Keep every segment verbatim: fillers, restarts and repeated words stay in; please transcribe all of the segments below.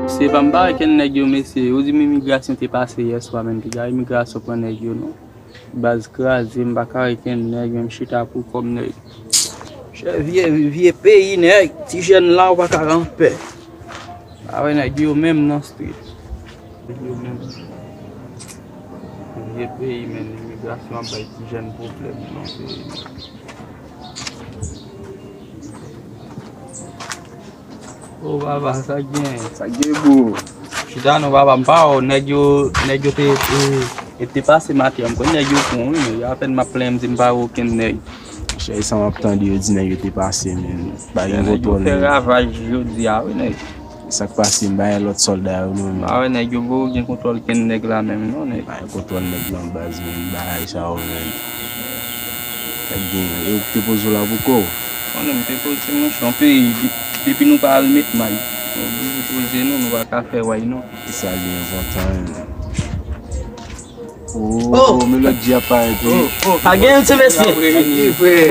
Se pa m pa wè kenn nèg yo, mesye. Ou di m imigrasyon te pase yèswa, menm piga imigrasyon pran nèg yo, non. Baz kraze, m pa ka wè kenn nèg, menm chita pou kòm nèg. Chè, vye, vye peyi, nèg. Ti jèn la, ou pa ka anpè. Pa wè nèg yo menm nan street. Nèg yo menm. Vye peyi, menm. Imigrasyon ap bay ti jèn pwoblèm nan peyi, menm. O papa, sa k gen? Sa k gen, bro? Chita non, papa, m pa wè w. Nèg yo, nèg yo te, e, e te pase maten an. M konn nèg yo kon, wi, men apèn m ap plenyen, m di m pa wè okenn nèg. Chè, sa m ap tande yo di nèg yo te pase, men pa gen kontwòl, men. Nèg yo fè ravaj jodi a, wi, nèg. Sa k pase, m pa gen lòt sòlda yo, non, men. Pa wè nèg yo, bro, gen kontwòl kenn nèg la menm, non, nèg. Pa gen kontwòl nèg nan baz, men, bagay sa yo, men. Sa k gen? E ou ki te poze w la pou kò w? Konnen m te poze, monchè, yon peyi, de-, depi nou pa al met may, nou oblije poze nou, nou pa ka fè way non. E sa li enpòtan, wi. Oh, melodi ap parèt, wi. Pa gen yon ti mesye.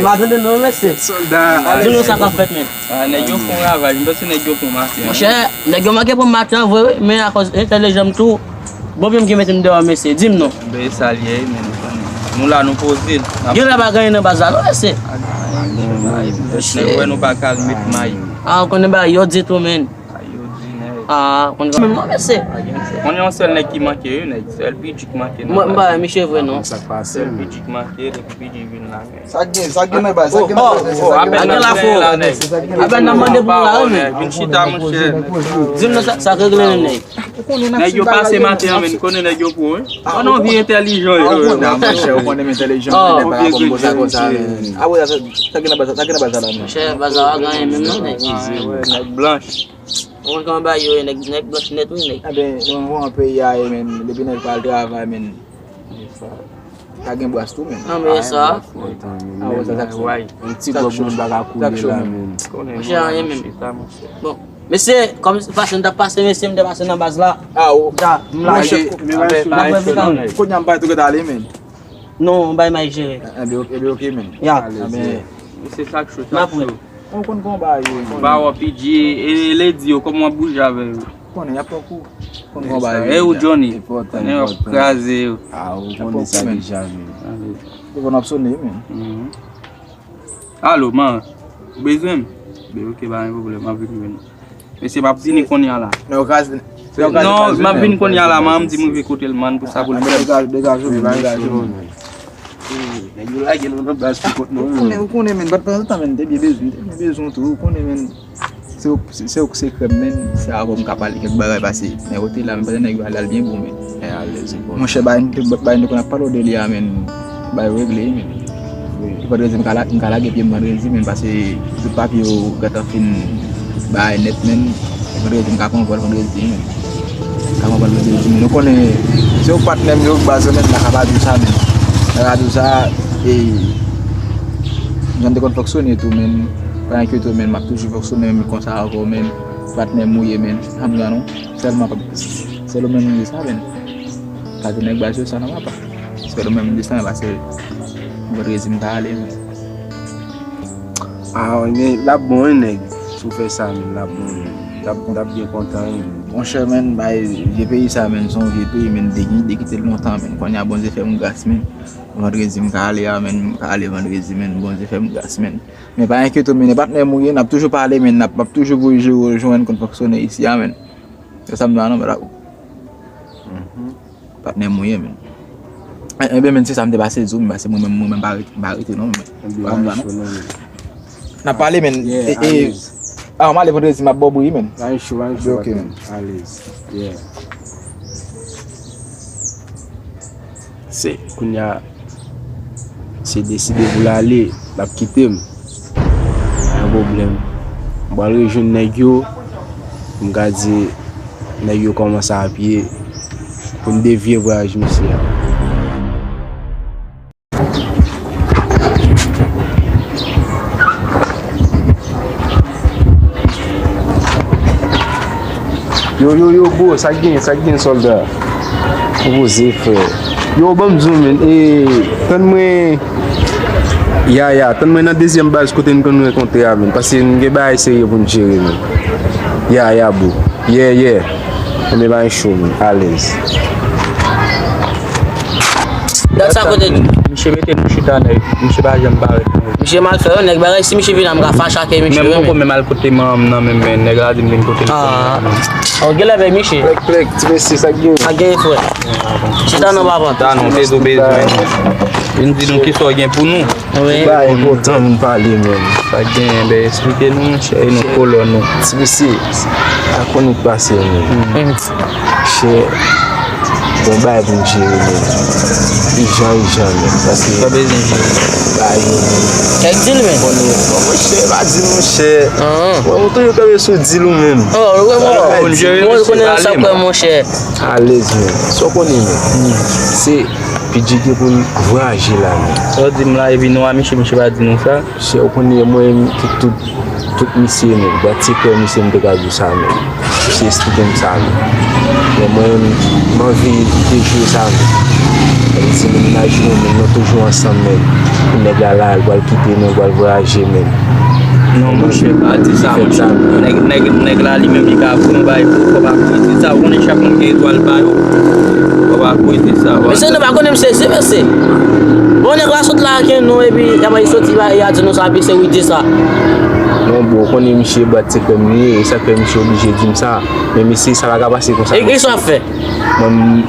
M pa tande non, mesye. Sòlda. Di nou sa k ap fèt, men. Ah, nèg yo fè yon ravaj, m panse nèg yo pran maten an. Monchè, nèg yo manke pran maten an vre, wi, men akòz entèlijan m tou, bon pye m ki mete m deyò, mesye, di m non. Ben, sa l ye, men, nou la, nou poze. Gen lè pa gen anyen nan baz la, non, mesye. Nèg wè nou pa ka al met may. Ah, ou konnen bagay yo di tou, men. Ay, yo di, nèg. Ah, ou konnen menm non, mesye. Konnen yon sèl nèg ki manke, wi, nèg. Sèl P G k manke nan baz. Mwen, m pa wè misye vre, non. Sa k pase? Sèl P G k manke, depi P G vin la, men. Sa gen, sa gen nan baz, sa gen nan baz, sa gen nan baz. Apèn n ap mande pou ou la, wi, men. Vin chita, monchè. Di m non, sa, sa k regle menm, nèg. Nèg yo pase maten an, men, konnen nèg yo pran, wi. Konnen yon vye entèlijan yo. Ah, ou konnen, monchè, ou konnen m entèlijan, men, pa rapò m konsa, konsa, men. Ah, wi, sa, sa gen nan baz, sa gen nan baz la, men. Monchè, baz la pa gen anyen menm, non, nèg. Ah, wè, nèg blanch. Ou konn kòman bagay yo ye, nèg, nèg blanch nèt, wi, nèg. Enben, nou, nou an peyi a ye, men, depi nèg pa al travay, men. Pa gen bras tou, men. Non, men sa. Yon ti gòg moun pa ka koule la, men. Monchè, anyen menm. Bon, mesye, kòm fason n t ap pase, mesye, m te pase nan baz la. Ah, ou. Ja, m la. Kounye a m pa tou gentan ale, men. Non, bay may jere. Enben, ok, men. Ya. Enben, se sa k cho, sa k cho. Ou konn konba yo. Ba wè P G, e ledi yo, kòman w ap bouje avè yo? Konnen, y ap pran kou. Konn konba yo. E ou, Johnny? Konnen w ap kraze yo. Ah, ou konnen sa deja, men. Telefòn ap sone, men. Alo, man. Ou bezwen m? Ben, ok, pa gen pwoblèm, m ap vin jwenn ou. Mesye, m ap vini kounye a la. Non, m ap vini kounye a la, man, m di m rive kote l, man, pou sa pou l fè m. Degaje w, degaje w. Nèg yo lage nou nan baz pou kont nou. Ou konnen, ou konnen, men, bat pandan tan, men, te byen bezwen, te byen bezwen tou, ou konnen, men. Se ou, se, se ou k se krèm, men, se avè w m ka pale kèk bagay, pase nèg yo te la, men, pandan nèg yo ale, al byen bon, men. Monchè, bagay nou te, bagay nou te konn ap pale w de li a, men, bagay yo regle, men. Vandredi, m ka la-, m ka lage pye m vandredi, men, pase tout papye yo gentan fin bay nèt, men. Vandredi, m ka pran vòl vandredi, men. M ka pran vòl vandredi, men. Nou konnen, se yon patnè m yo, baz yo, men, m pa ka pa di w sa, men. M pa ka di w sa, e, jan m te konn fonksyone tou, men, pa enkyete w, men, m ap toujou fonksyone, men, konsa ankò, men, patnè m ou ye, men, m ap di w non, sèlman, sèl ou menm m di sa, men, pa di nèg baz yo sa nan mapa. Sèl ou menm m di sa, men, pase vandredi m ta ale, men. Ah, men l ap bon, wi, nèg. Si w fè sa, men, l ap bon, men. L ap, l ap byen kontan, wi. Monchè, men, bay vye peyi sa, men, se yon vye peyi, men, te gen ide kite l lontan, men. Kounye a, Bondye fè m gras, men. Vandredi, m ka ale a, men, m ka ale vandredi, men. Bondye fè m gras, men. Men pa enkyete w, men, e patnè m ou ye, n ap toujou pale, men, n ap, m ap toujou voye jere w jwenn konn fonksyone isi a, men. Se sa m di w a non, bravo. Patnè m ou ye, men. E, enben, men, se sa m te pase di w, men, pase mwen menm, mwen menm, pa rete, pa rete non, men. Pa konn sa non. N ap pale, men. E, e, ah, m ale vandredi, m ap ba w bri, men. Pa gen cho, pa gen cho, ok, men. Alèz. Yeah. Se, kounye a, se deside pou l ale, l ap kite m. Pa gen pwoblèm. M pral rejwenn nèg yo, m ka di nèg yo kòmanse apye pou n devye vwayaj misye a. Yo, yo, yo, bro, sa k gen, sa k gen, sòlda? Ou poze, frè. Yo, ban m di w, men, e, tann mwen, ya, ya, tann mwen nan dezyèm baz kote n konn rankontre a, men, paske n gen bagay serye pou n jere, men. Ya, ya, bro. Yeah, yeah. Konbyen bagay cho, men, alèz. Dat sa kote di. Misye mete nou chita, nèg. Misye pa janm parèt. Misye mal fè, yo, nèg bagay, si misye vin la, m ka fache ak misye, menm wi, poko men. Menm al kote manman m nan, menm, men nèg la di m vin kote l. Ah. Oh, genlè vè misye. Plèk, plèk, ti mesye, sa k gen? Sa k gen, frè? Chita non, papa. Chita non, se tou bezwen. Vin di nou kisa w gen pou nou. Wi. Bagay enpòtan moun pale, men. Sa k genyen, ben, eksplike nou, monchè, e nou kolò nou. Ti mesye, sa konnen k pase, men. Chè, bon bagay pou n jere, men. Ijan, ijan, men. Paske pa bezwen jere. Bagay yo, men. Kèk dil, men. Konnen, bon, monchè, pa dil, monchè. Mwen, mwen toujou kanpe sou dil ou menm. Oh, wè, mwen, mwen konnen sa kwè, monchè. Alèz, men. Sa w konnen, men. Se P J gen pou l vwaje la, men. Sa w di m la, epi nou a misye, misye pa di nou sa. Chè, ou konnen mwen menm, tout, tout, tout misye, men, bwat sekrè misye, m te ka di w sa, men. Misye eksplike m sa, men. Men mwen menm, m anvi te jwe sa, men. Sa vle di, men, imajine w, men, nou toujou ansanm, men. Pou nèg la la, l pral kite nou, l pral vwaje, men. Non, monchè, pa di sa, monchè. Nèg, nèg, nèg la, li menm, li ka pou nou bay, fò pa koze sa. Ou konnen chak moun gen etwal pa yo. Fò pa koze sa. Mesye, nou pa konnen m sezi, mesye. Bon, nèg la sot la ak yon non, epi y ap soti, y a di nou sa, epi se wi di sa. Non, bro, ou konnen misye bwat sekrè m li ye, e sa k fè misye oblije di m sa. Men mesye, sa pa ka pase konsa. E kisa w ap fè? Mwen,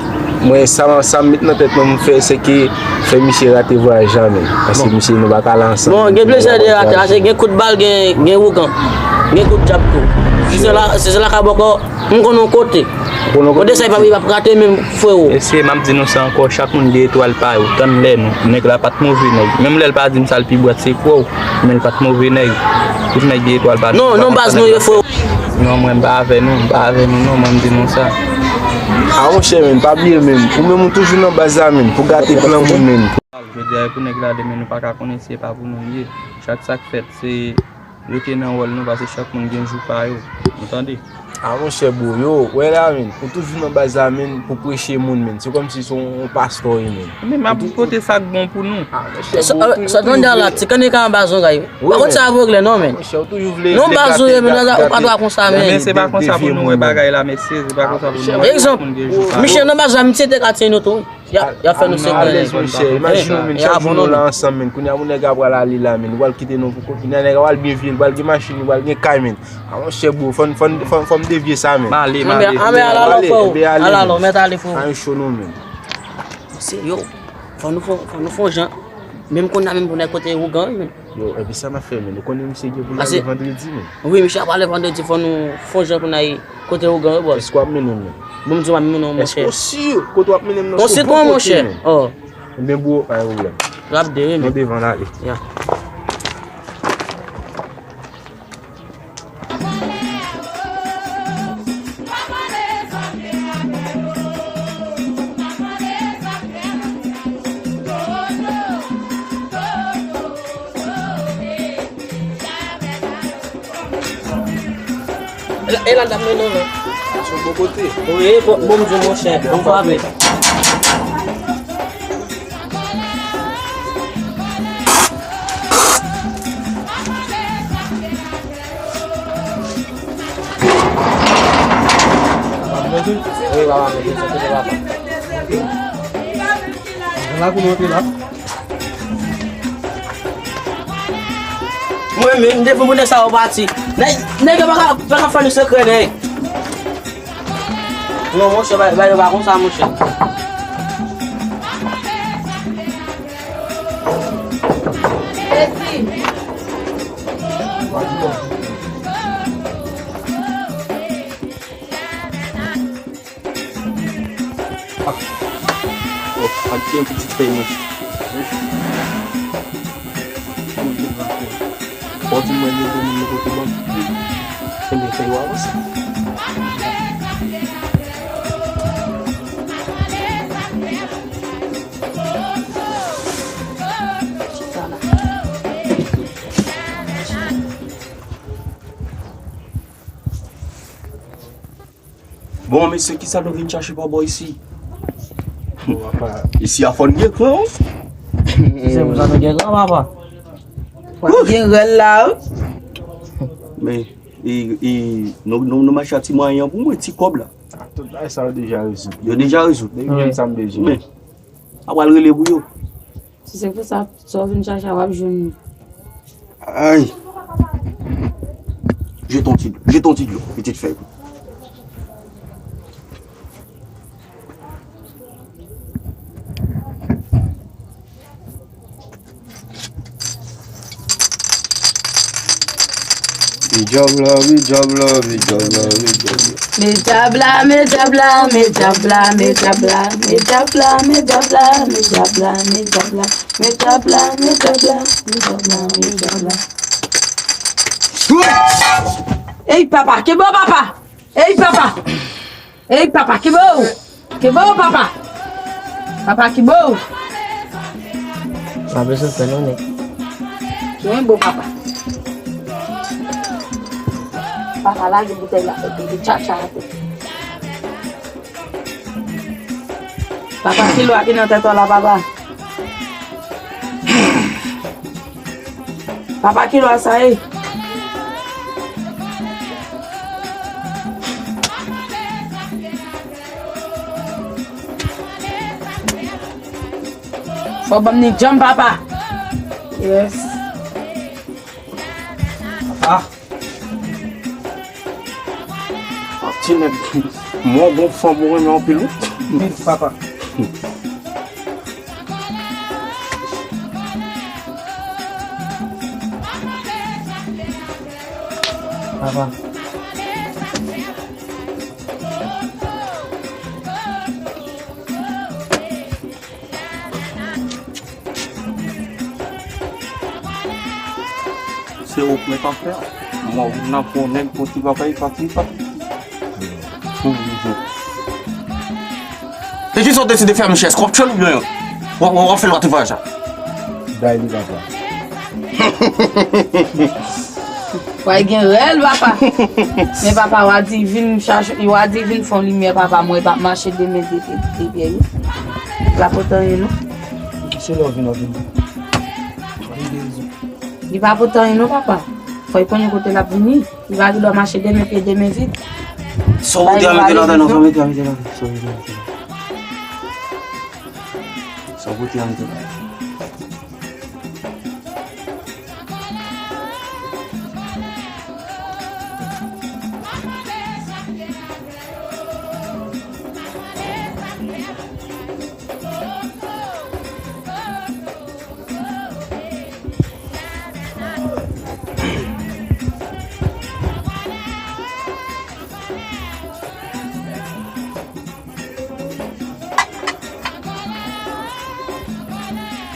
mwen, sa, sa m met nan tèt mwen, m fè, se ke fè misye rate vwayaj la, men. Paske misye, nou pa ka al ansanm. Bon, gen plizyè de rate, paske gen kout bal, gen, gen ougan, gen kout djab tou. Si se la, si se la ka bòkò, m konnen yon kote. Kote sa, li p ap, li p ap rate menm, frewo. Mesye, m ap di nou sa ankò, chak moun gen etwal pa yo. Tann lè nou. Nèg la pa t move nèg. Menm lè l pa di m sa, l pi bwat sekrè w, men l pa t move nèg. Tout nèg gen etwal pa yo. Non, non, baz nou ye, frewo. Non, mwen, m pa avè nou, m pa avè nou, non, mwen, m di nou sa. A, monchè, men, pa bliye, men. Ou menm, ou toujou nan baz la, men, pou gate plan moun, men. Jodi a, e pou nèg la, demen, nou pa ka konnen si se pa pou nou li ye. Chak sa k fèt, se rete nan wòl nou, paske chak moun gen jou pa yo. Ou tande? A, monchè, bro, yo, wè la, men, ou toujou nan baz la, men, pou preche moun, men. Se kòmsi se yon, yon pastè w ye, men. Men m ap pote sa k bon pou nou. A, monchè, bro, ou toujou vle. Sa tande la, ti kanne ka anba zongay. Pa konn sa avògle non, men. Monchè, ou toujou vle. Non, baz ou ye, men, ou pa dwe konsa, men. Men se pa konsa pou nou wè bagay la, mesye, se pa konsa pou nou wè. Egzanp, misye nan baz la, misye te ka tiye nou tou. Y a, y a fè nou sekrè. Alèz, monchè, imajine w, men, chak jou nou la ansanm, men. Kounye a, yon nèg a pral ale la, men. Ou pral kite nou pou kont. Kounye a, nèg a pral byen vye, li pral gen machin, li pral gen kay, men. A, monchè, bro, fò n, fò n, fò n, fò m devye sa, men. M ale, m ale. Anben, anben, al alò, frè. Anben, ale, al alò, mèt ale, frè. Pa yon cho non, men. Se yo. Fò nou fè, fò nou fè yon jan. Menm kounye a, menm pou n al kote ougan, men. Yo, epi sa n ap fè, men? Ou konnen misye gen pou l ale vandredi, men. Wi, misye ap ale vandredi, fò nou fè yon jan pou n al kote ougan yo, bòs. Èske w ap mennen m, men? Bon, m di w m ap mennen w, monchè. Èske w si kote w ap mennen m nan se yon bon kote, men? Èske w si, monchè? Oh. Ebyen, bro, pa gen pwoblèm. Rap de, wi, men. Nou devan n ale. Ya. E la, e la, n ap mennen w, non. Sou bon kote. Wi, bon, bon, m di w, monchè, bon frape. Wi, papa, mete sou kote, papa. Mwen la pou nou antre la. Mwen menm, depi moun sa yo pati. Nèg, nèg yo pa ka, pa ka fè nou sekrè, nèg. Non, monchè, bagay yo pa konsa, monchè. Oh, ak yon pitit fèy mwen. Fò di mwen gen de moun yo pote ban m. Konbyen fèy w avanse? Bon, mesye, kisa nou vin chache pa bò isi? Isi a fò n gen kran, wi. Se pou sa nou gen kran, papa. Fò n gen rèl la, wi. Men, e, e, nou, nou, nou mache a ti mwayen an pou mwen, ti kòb la. Tout bagay sa yo deja rezoud. Yo deja rezoud. Depi jwenn sa m bezwen. Men, a pral rele pou yo. Si se pou sa, sa w vin chache a, w ap jwenn li. Ay. Jete yon ti dlo, jete yon ti dlo, pitit fèy. Met djab la, met djab la, met djab la, met djab la. Met djab la, met djab la, met djab la, met djab la, met djab la, met djab la, met djab la, met djab la, met djab la, met djab la, met djab la, met djab la. Ey, papa, kenbe w, papa! Ey, papa! Ey, papa, kenbe w! Kenbe w, papa! Papa, kenbe w! Pa bezwen pè non, nèg. Kenbe w, papa. Papa, lage boutèy la, epi li tchatcha atè. Papa, ki lwa ki nan tèt ou la, papa? Papa, ki lwa sa ye? Fò ban m ni djanm, papa. Yes. Ah. Ah, ti nèg, mwen gon fanm mwen renmen anpil, wi. Wi, papa. Papa. Se ou k mèt afè a. Mwen vin nan fon nèg pou ti bagay, pa ti, pa ti. E kisa w deside fè, Michel? Kòb tchèl oubyen w, w, w ap fè lwa ti vwayaj la? Bay li, papa. Wa gen rèl, papa. Men papa, wa di vin chache, wa di vin fè yon limyè, papa, mwen pa mache demen de, de, de pyè yo. La pote anyen non. Se lè w vin, w vin. Li pa pote anyen non, papa. Fò l konnen kote l ap vini. Li pa gen dwa mache demen pye, demen vit. Sa w pote a mete ladan, non, sa w mete a mete ladan. Sa w mete a mete ladan. Sa w pote a mete ladan.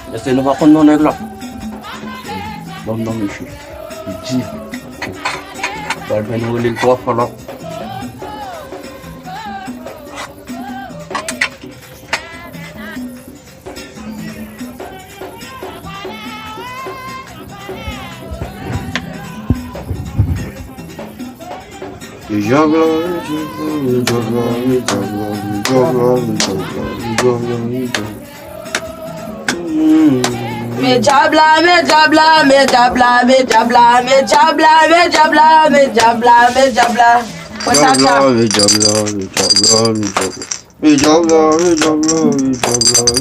Èske nou pa konn non nèg la? Ban m non mesye. Li di. Pral fè nou rele l twa fwa la. Met djab la, met djab la, met djab la, met djab la, met djab la, met djab la, met djab la, met djab la. Pran sa, sa. Met djab la, met djab la, met djab la, met djab la. Met djab la, met djab la, met djab la, met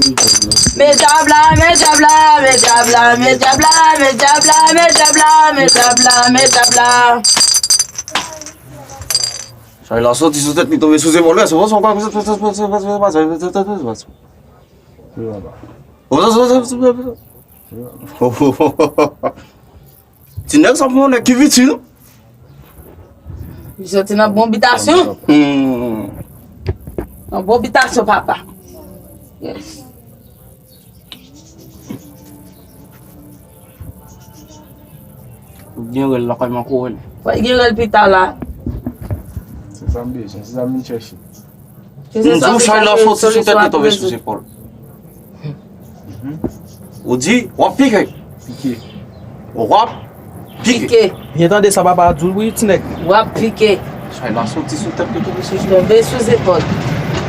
djab la. Met djab la, met djab la, met djab la, met djab la, met djab la, met djab la, met djab la, met djab la. Chay la soti sou tèt li, tonbe sou zepòl li. Ti nèg sa pou yon nèg ki vitil. Li soti nan bon bitasyon. Hmm. Nan bon bitasyon, papa. Yes. Ou gen rèl lakay mwen, kouwè. Fò l gen rèl pita la. Se sa m bezwen, se sa m vin chèche. M di w chay la soti sou tèt li, tonbe sou zepòl. Ou di, w ap pike. Pike. W ap pike. Pike. Byen tande sa papa a di w wi, ti nèg. W ap pike. Chay la soti sou tèt li, tonbe sou zepòl. Tonbe sou zepòl.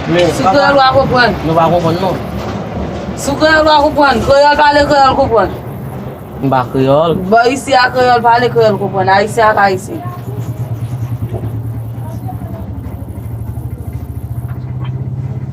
Men, si papa, kreyòl w a konprann. Nou pa konprann, non. Si kreyòl w a konprann, kreyòl pale, kreyòl konprann. M pa kreyòl. Bò isi a kreyòl pale, kreyòl konprann. Ayisyen ak ayisyen.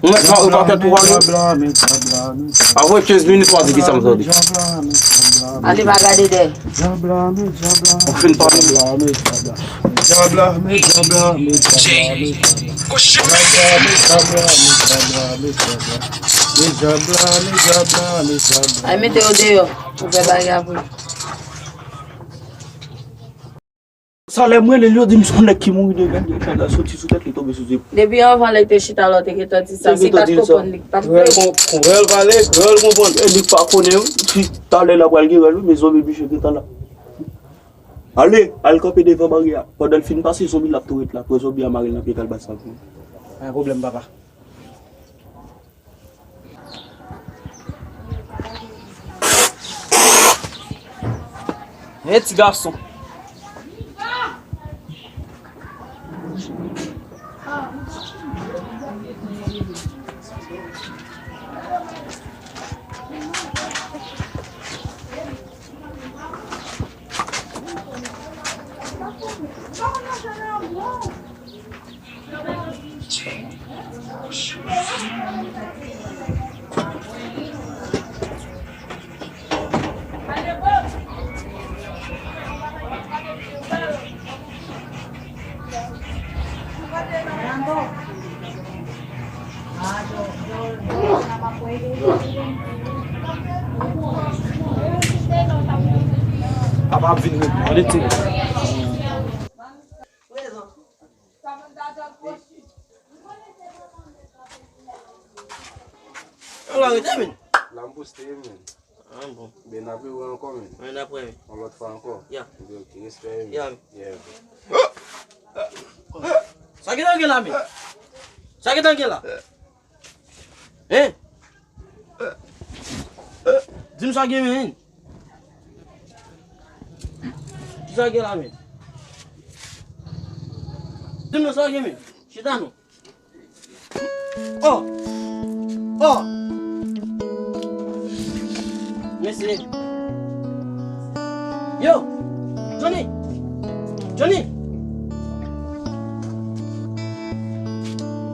Mwen, mwen, sa, ou pa fè tou pale. Apre kenz minit, w a di ki sa m tande. Ale, pa gade dèyè. Ou fin pale. Ay, mete yo deyò. Ou fè bagay apre. Sa lè mwen, lè yo di m se yon nèg ki mouri de gad, yo fè la soti sou tèt li, tonbe sou zepòl. Depi anvan lè te chita la, te gentan di sa. Si pa t konprann li, pa t konprann. Krèl pale, krèl konprann. E li pa konnen, wi. Si talè la pral gen rèl, wi, men zonbi biche gentan la. Ale, al kanpe devan baryè a. Pandan l fin pase, zonbi l ap tou ret la. Pran zonbi a mare l nan pye kalbas la pou mwen. Pa gen pwoblèm, papa. Hey, ti gason. Papa ap vin ret mande ti. Ala rete men. La m poste men. Ah bon. Ben apre wè ankò men. Mwen apre men. Yon lòt fwa ankò. Ya. Ok, ok, respè men. Ya. Yeah. Sa ki nan gen la men? Sa ki nan gen la? Hein? Di m sa gen men. Ki sa gen la men? Di m sa gen men. Chita non. Oh! Oh! Mesye. Yo! Johnny! Johnny!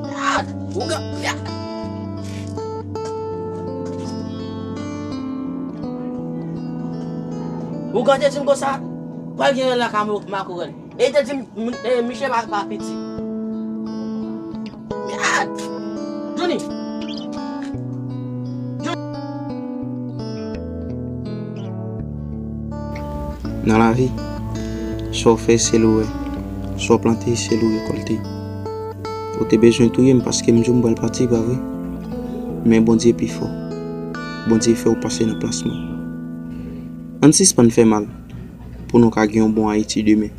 Mèd! Ougan! Mèd! Ougan te di m konsa, pral gen lakay makorèl. E te di m, m, e, Michel pa, pa piti. Mèd! Johnny! Nan lavi, sa w fè, sèl ou wè. Sa w plante, sèl ou rekòlte. Ou te bezwen touye m paske m di w m pral pati, pa vre? Men Bondye pi fò. Bondye fè w pase nan plas mwen. Ann sispann fè mal pou nou ka gen yon bon Ayiti demen.